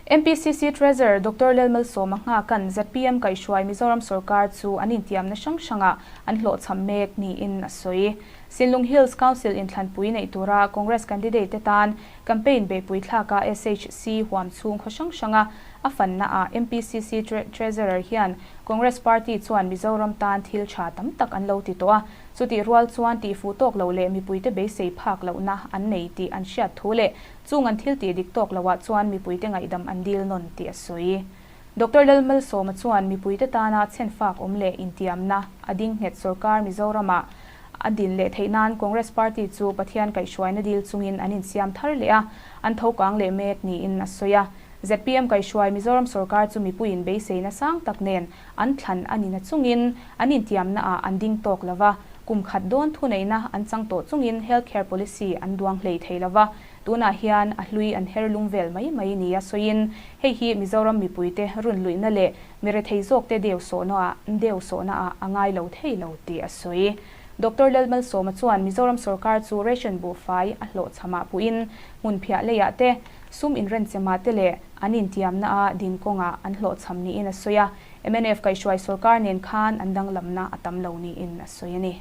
MPCC Treasurer Doctor Lalmalsawma Nghakan zpm kaihhruai Mizoram sorkar chu an intiamna hrang hrangah an hlawhchham mek niin a sawi. Sinlung Hills Council inthlanpui neih tura Congress candidate te tan campaign beihpui thlaka SHC huam chhung khaw hrang hranga a fannaah MPCC Treasurer hian Congress party chuan Mizoram tan thil tha tam tak an lo ti tawh a, chutih rual chuan tihfuh tawk loh leh mipuite beisei phak lohna an nei tih an hriat thu leh Chung an thil tih dik tawk loah chuan mipuite ngaihdam an dil nawn tih a sawi. Doctor Lalmalsawma chuan mipuite tana chhenfak awm leh intiamna a ding nghet sorkar Mizoramah a din leh theih nan Congress party chu Pathian kaihhruaina dil chungin an insiam thar leh a, an tho kang leh mek niin a sawi a. Zpm kaihhruai Mizoram sorkar chu mipuiin beiseina sang tak nen an thlan a ni na chungin an intiamnaah an ding tawk lo va, Kum khat dawn thuneihna an chang tawh chungin health care policy an duang hlei thei lo va, tunah hian a hlui an her lung vel mai mai nia sawiin hei hi Mizoram mipuite runluihna leh mi rethei zawkte deuhsawhnaah deuhsawhnaah a ngai lo thei lo tih a sawi. Doctor Lalmalsawma chuan Mizoram sorkar chu ration buhfai a hlawhchhamah puhin hmunphiah leiah te, sum inrenchemah te leh an intiamnaa din kawngah an hlawhchham niin a sawi a. Mnf kaihhruai sorkar nen khan an danglamna a tam lo niin a sawi a ni.